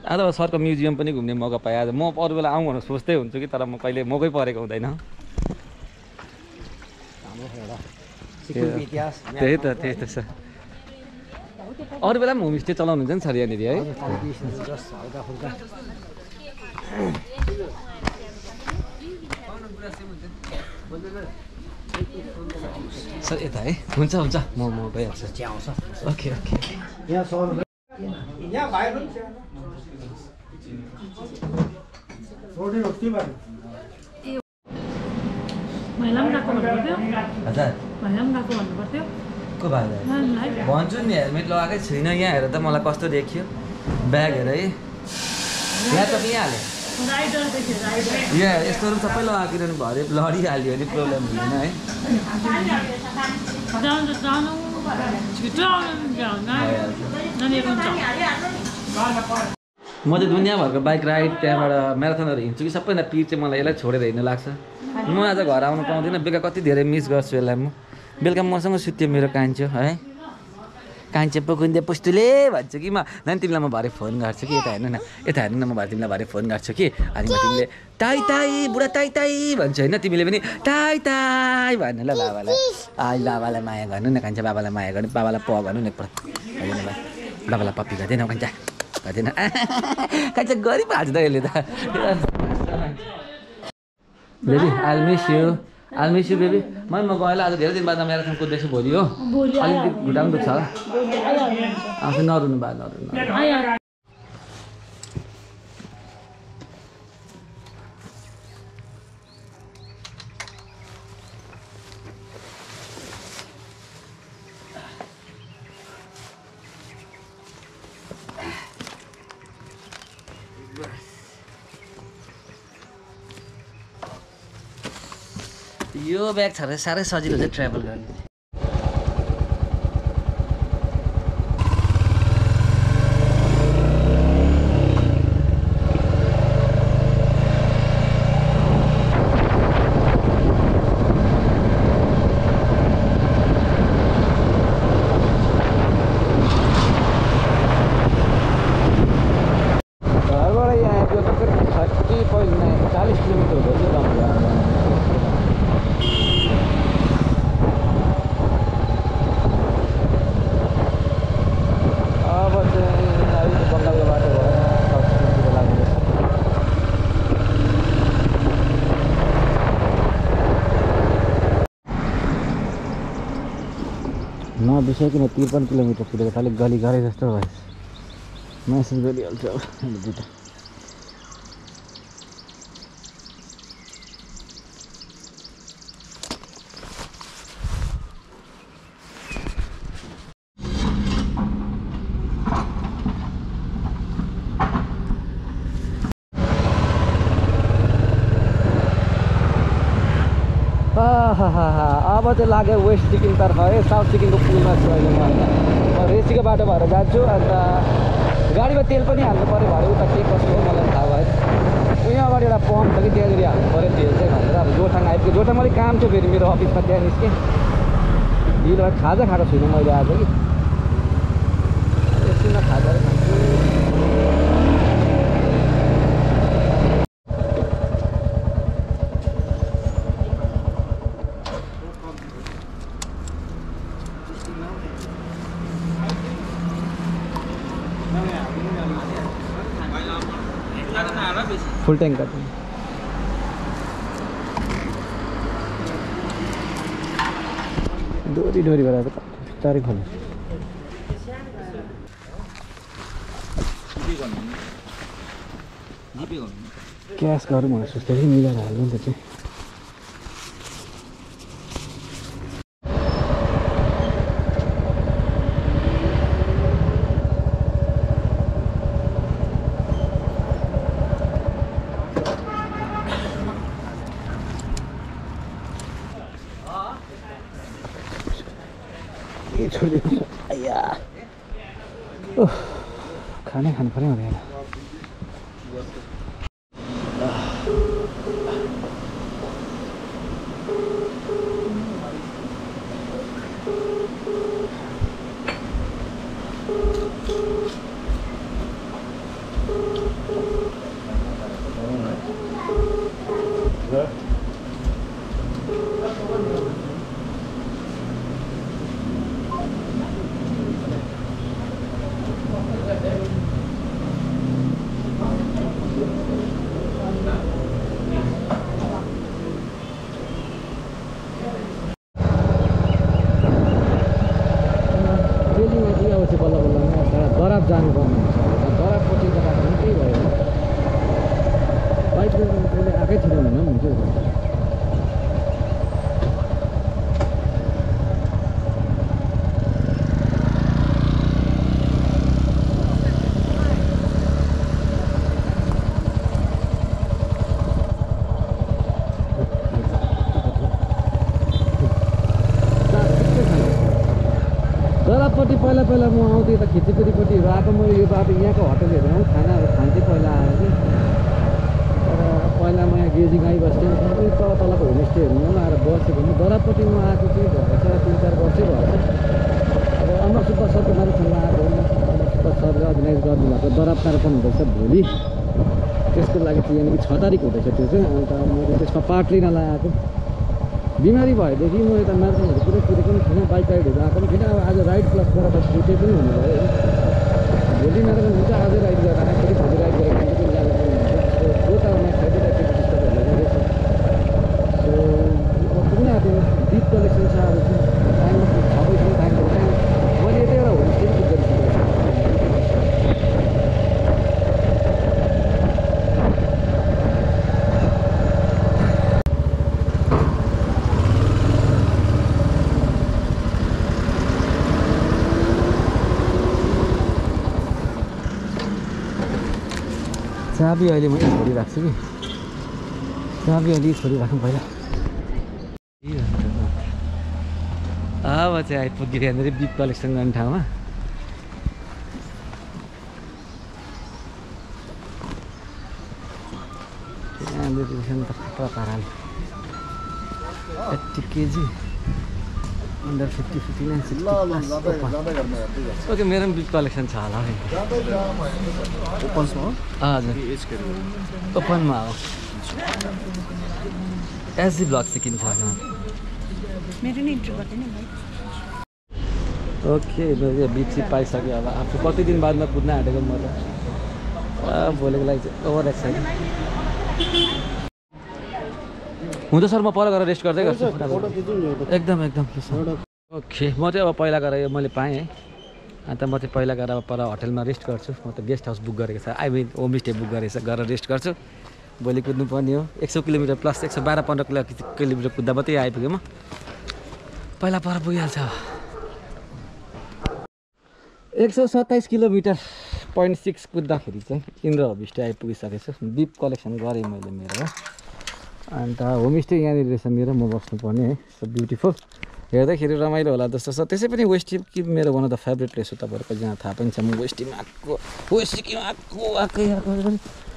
अथवा सरको म्युजियम पनि घुम्ने मौका पाएँ आज। म अरू बेला आउँ भनेर सोच्दै हुन्छु कि तर म कहिले मौकै परेको हुँदैन। त्यही त छ। अरू बेला पनि होमस्टे चलाउनुहुन्छ नि सर यहाँनिर है? सर यता है? हुन्छ म गइहाल्छु। ओके को भाइ भन्छु नि हेलमेट लगाएकै छुइनँ। यहाँ हेर त मलाई कस्तो देखियो ब्याग हेर है। यहाँ त यहाँ हाल्यो यहाँ यस्तोहरू सबै लगाएको किनभने भरे लडिहाल्यो भने प्रब्लम हुँदैन है। म चाहिँ दुनियाँभरको बाइक राइड त्यहाँबाट म्याराथनहरू हिँड्छु कि सबैभन्दा पिर चाहिँ मलाई यसलाई छोडेर हिँड्नु लाग्छ। म आज घर आउनु पाउँदिनँ। बेलुका कति धेरै मिस गर्छु यसलाई। म बेलुका मसँग सुत्यो मेरो कान्छो है। कान्छो पुकुन्दे पुस्तुले भन्छु कि म नानी तिमीलाई म भरे फोन गर्छु कि यता हेर्नु न म भरे तिमीलाई भरे फोन गर्छु कि। अनि म तिमीले ताई ताई बुढा ताई ताई भन्छु होइन। तिमीले पनि ताई ताई भन्नु ल बाबालाई। बाबालाई माया गर्नु न कान्छा। बाबालाई माया गर्नु। बाबालाई प गर्नु न एकपल्ट। गर्दैन भाइ बाबालाई पप्पी गर्दैन कान्छा गर्दैन। कान्छा गरिहाल्छ त यसले त। Baby I'll miss you baby. म गएँ आज धेरै दिन बाद म्याराथन कुद्दैछु भोलि हो। अलिकति खुट्टा पनि दुख्छ होला। आफै नरुनु बा नरुनु। यो ब्याग छ र साह्रै सजिलो छ ट्राभल गर्ने। घरबाट यहाँ आएको 40 किलोमिटर हुँदैछ। नबिसाइकन 53 किलोमिटर पुगेको त अलिक गली गरे जस्तो भयो। मेसेज गरिहाल्छ अब दुइटा। अब चाहिँ लाग्यो वेस्ट सिक्किमतर्फ है। साउथ सिक्किमको पुलमा छु अहिले म। रेसीको बाटो भएर जान्छु। अन्त गाडीमा तेल पनि हाल्नु पऱ्यो भरे उता के कसो हो मलाई थाहा भयो। उहाँ अगाडि एउटा पम्प छ कि त्यहाँनिर हाल्नु पऱ्यो तेल चाहिँ भनेर अब जोरथाङ आइपुग्यो। जोरथाङ अलिक काम थियो फेरि मेरो अफिसमा त्यहाँ निस्केँ। ढिलो खाजा खाएको छुइनँ मैले आज कि। एकछिनमा खाजा खान्छु। फुल टैंक करते हैं। डोरी भरा तो तारीख खोल क्यास गरौँ भनेर सोच्दै थिएँ। मिलाएर हाल्नु नि त चाहिँ। खानै खानु पर्यो हुँदैन। पहिला पहिला म आउँथेँ यता खिचिपुरीपट्टिहरू आएको मैले यो बाटो यहाँको होटलहरूमा खानाहरू खान्थेँ पहिला आएर चाहिँ तर पहिला म यहाँ गेजिङ आइबस्थेँ तल तलको होमस्टेहरूमा आएर बसेको म दरापट्टि म आएको चाहिँ भएछ 3-4 वर्षै भएछ अब अमर सुब्बा सरको म्याराथनमा आएको अमर सुब्बा सरले अर्गनाइज गर्नुभएको दराप म्याराथन हुँदैछ भोलि त्यसको लागि चाहिँ यहाँनिर 6 तारिक हुँदैछ त्यो चाहिँ अन्त मैले त्यसमा पार्ट लिन लगाएको बिमारी भएदेखि म यता म्याराथनहरू पुरै कुरेको पनि थिइनँ बाइक राइडहरू आएको पनि थिइनँ अब आज राइड प्लस गरेर त छुट्टै पनि हुनुभयो भोलि म्याराथन हुन्छ आजै राइड गरेर फेरि भोलि राइड गरेर पनि जानु पनि हुन्छ त्यो त म फ्राइडे सो पुग्न आएको बिप कलेक्सन छ अब टाइममा 6 बजीसम्म टाइम पर्छ मैले यतै एउटा होमस्टे बुक गरिसकेको छु चाबी अहिले म छोडिराख्छु कि चाबी अलि छोडिराख्नु पहिला अब चाहिँ आइपुग्यो यहाँनिर बिप कलेक्सन गर्ने ठाउँमा यहाँनिर त खतरा पाराले 80 केजी अन्डर 50-59 ओके मेरो पनि बिप कलेक्सन छ होला है हजुर ओपनमा हो एसडी ब्लग चाहिँ किन्छ होला मेरो नि इन्ट्रो गर्दैन भाइ ओके यो बिप चाहिँ पाइसक्यो अब आफू कति दिन बादमा कुद्न आँटेको म त भोलिको लागि चाहिँ ओभर एक्साइटेड हुन्छ सर म पर गएर रेस्ट गर्दै गर्छु एकदम ओके म चाहिँ अब पहिला गएर यो मैले पाएँ है अन्त म चाहिँ पहिला गएर अब पर होटलमा रेस्ट गर्छु म त गेस्ट हाउस बुक गरेको छ आई मिन होमस्टे बुक गरेको छ गरेर रेस्ट गर्छु भोलि कुद्नु पर्ने हो 100 किलोमिटर प्लस 112-15 किलोमिटर कुद्दा मात्रै आइपुग्यो म पहिला पर पुगिहाल्छ 127 किलोमिटर 0.6 कुद्दाखेरि चाहिँ इन्द्र होमस्टे आइपुगिसकेको छु बिप कलेक्सन गरेँ मैले मेरो हो अन्त होमस्टे यहाँनिर रहेछ मेरो म बस्नुपर्ने है सो ब्युटिफुल हेर्दाखेरि रमाइलो होला जस्तो छ त्यसै पनि वेस्ट सिक्किम मेरो one of the favourite place हो तपाईँहरूको जहाँ थाहा पनि छ म वेस्ट सिक्किम आएको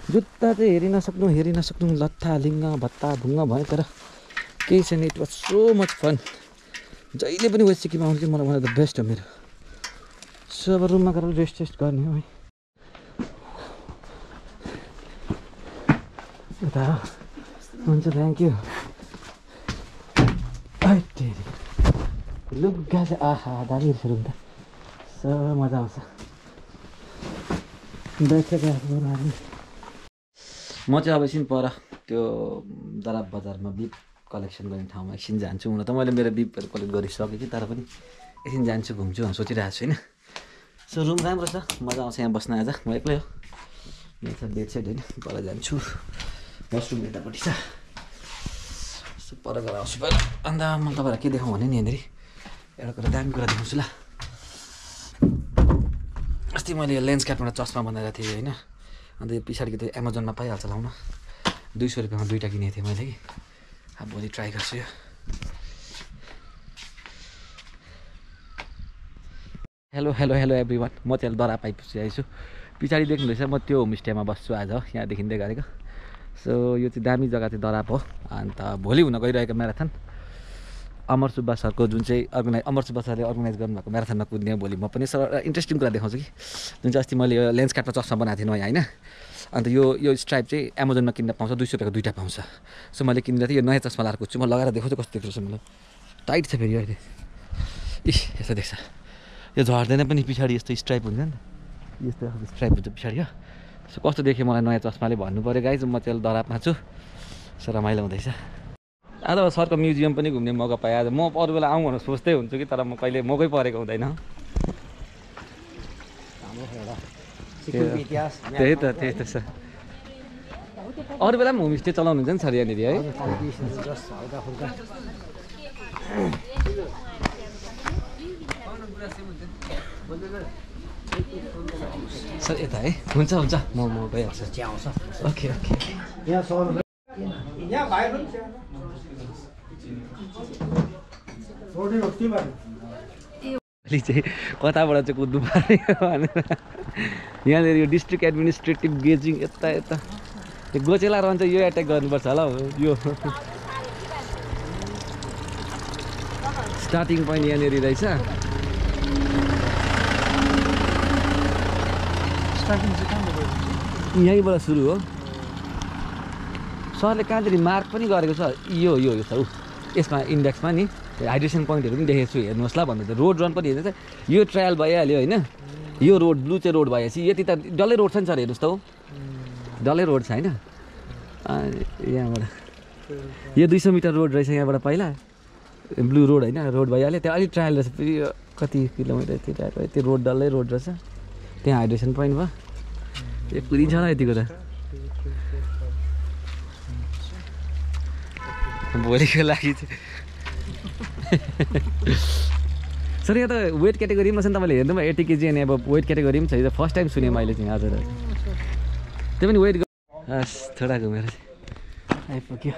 जुत्ता चाहिँ हेरि नसक्नु लत्ता लिङ्ग भत्ता भुङ्ग भयो तर केही छैन it was so much fun जहिले पनि वेस्ट सिक्किम आउनु चाहिँ मलाई वान अफ द बेस्ट हो मेरो सो अब रुममा गएर रेस्ट गर्ने हो है यता हुन्छ थ्याङ्क यू लुगा चाहिँ आहा दामी रहेछ रुम त सो मजा आउँछ म चाहिँ अब एकछिन पर त्यो दराब बजारमा बिप कलेक्सन गर्ने ठाउँमा एकछिन जान्छु हुन त मैले मेरो बिपहरू कलेक्ट गरिसकेँ कि तर पनि एकछिन जान्छु घुम्छु भनेर सोचिरहेको छु होइन सो रुम राम्रो छ मजा आउँछ यहाँ बस्न आज म एक्लै हो यहाँ छ बेड सेट होइन पर जान्छु वासरुम यतापट्टि छ सो पर गएर आउँछु पहिला अन्त म तपाईँलाई के देखाउँ भने नि यहाँनिर एउटा कुरा दामी कुरा देखाउँछु ल अस्ति मैले यो लेन्स क्यापबाट चस्मा बनाएको थिएँ होइन अन्त यो पछाडिको त्यो एमाजोनमा पाइहाल्छ लाउन 200 रुपियाँमा 2टा किनेको थिएँ मैले कि अब भोलि ट्राई गर्छु यो हेलो एभ्रिवान म चाहिँ दराप आइपुगिसकेको छु पछाडि देख्नुहुँदैछ म त्यो होमस्टेमा बस्छु आज हो यहाँ देखिँदै गरेको सो यो चाहिँ दामी जग्गा चाहिँ दराप हो अन्त भोलि हुन गइरहेको म्याराथन अमर सुब्बा सरको जुन चाहिँ अमर सुब्बा सरले अर्गनाइज गर्नुभएको म्याराथनमा कुद्ने भोलि म पनि सर इन्ट्रेस्टिङ कुरा देखाउँछु कि जुन चाहिँ अस्ति मैले यो लेन्स काटमा चस्मा बनाएको थिएँ नयाँ होइन अन्त यो स्ट्राइप चाहिँ एमाजोनमा किन्न पाउँछ 200 रुपियाँको 2टा पाउँछ सो मैले किनेर थिएँ यो नयाँ चस्मा लगाएर कुद्छु म लगाएर देखाउँछु कस्तो देख्छु मलाई टाइट छ फेरि अहिले यस्तो देख्छ यो झर्दैन पनि पछाडि यस्तो स्ट्राइप हुन्छ नि त यस्तो स्ट्राइप हुन्छ पछाडि हो सो कस्तो देखेँ मलाई नयाँ चस्माले भन्नु पऱ्यो गाइज म चाहिँ दरापमा छु सो रमाइलो हुँदैछ आज अब सरको म्युजियम पनि घुम्ने मौका पाएँ आज म अरू बेला आउँ भनेर सोच्दै हुन्छु कि तर म कहिले मौकै परेको हुँदैन त्यही त छ अरू बेला पनि होमस्टे चलाउनुहुन्छ नि सर यहाँनिर है सर यता है हुन्छ म गइहाल्छु ओके अलि चाहिँ कताबाट चाहिँ कुद्नु पर्ने भनेर यहाँनिर यो डिस्ट्रिक्ट एडमिनिस्ट्रेटिभ गेजिङ यता यता त्यो गोचेला रहन्छ यो एट्याक गर्नुपर्छ होला हौ यो स्टार्टिङ पोइन्ट यहाँनिर रहेछ यहीँबाट सुरु हो सरले कहाँनिर मार्क पनि गरेको छ यो छ ऊ यसमा इन्डेक्समा नि हाइड्रेसन पोइन्टहरू पनि देखेको छु हेर्नुहोस् ल भन्दै रोड रन पनि हेर्नुहोस् यो ट्रायल भइहाल्यो होइन यो रोड ब्लू चाहिँ रोड भएपछि यति त डल्लै रोड छ नि सर हेर्नुहोस् त हो डल्लै रोड छ होइन यहाँबाट यो 200 मिटर रोड रहेछ यहाँबाट पहिला ब्लू रोड होइन रोड भइहाल्यो त्यहाँ अलिक ट्रायल रहेछ फेरि कति किलोमिटर यति रोड डल्लै रोड रहेछ त्यहाँ हाइड्रेसन पोइन्ट भयो यो कुदिन्छ होला यतिको त भोलिको लागि चाहिँ सर यहाँ त वेट क्याटेगोरीमा छ नि तपाईँले हेर्नु भयो 80 kg अनि अब वेट क्याटेगोरी पनि छ यो फर्स्ट टाइम सुनेँ मैले चाहिँ हजुर त्यो पनि वेट हस् थोडा घुमेर आइपुग्यो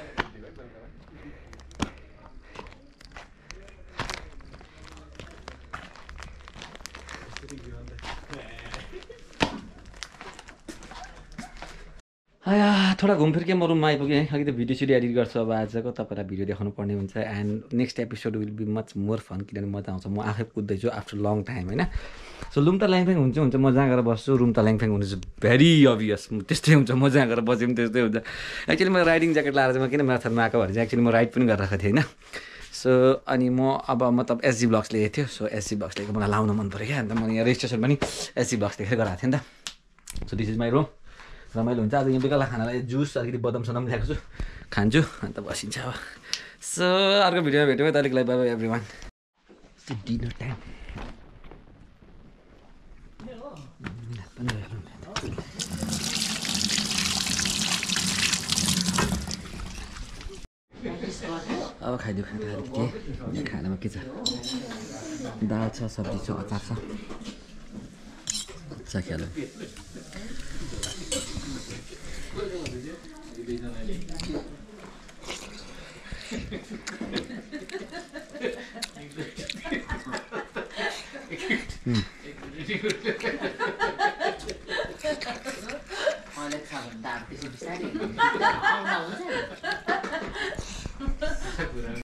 थोडा घुमफिर के म रुममा आइपुगेँ अघि त भिडियो सिडियो एडिट गर्छु अब आजको तपाईँलाई भिडियो देखाउनु पर्ने हुन्छ and next episode will be much more fun किनभने मजा आउँछ म आफै कुद्दैछु आफ्टर लङ टाइम होइन सो लुम त ल्याङफ्याङ हुन्छ म जहाँ गएर बस्छु रुम त ल्याङफ्याङ हुनु चाहिँ भेरी अभियस त्यस्तै हुन्छ म जहाँ गएर बसे पनि त्यस्तै हुन्छ एक्चुअली म राइडिङ ज्याकेट लाएर चाहिँ म किन म्याराथनमा आएको भने चाहिँ एक्चुअली म राइड पनि गरिरहेको थिएँ होइन सो अनि म मतलब एसजी ब्लग्स लिएको थियो सो एसजी ब्लग्स लिएको मलाई लाउनु मन पऱ्यो क्या अन्त म यहाँ रेजिस्ट्रेसन पनि एसजी ब्लग्स लेखेर गराएको थिएँ नि त so this is my room रमाइलो हुन्छ आज यहाँ बेला खानालाई जुस अलिकति बदाम सदाम ल्याएको छु खान्छु अन्त बसिन्छ अब सो अर्को भिडियोमा भेट्यौँ है तैँलाई bye bye everyone dinner time अब खाइदियो खाना अलिकति खानामा के छ दाल छ सब्जी छ अचार छ चाख्यालो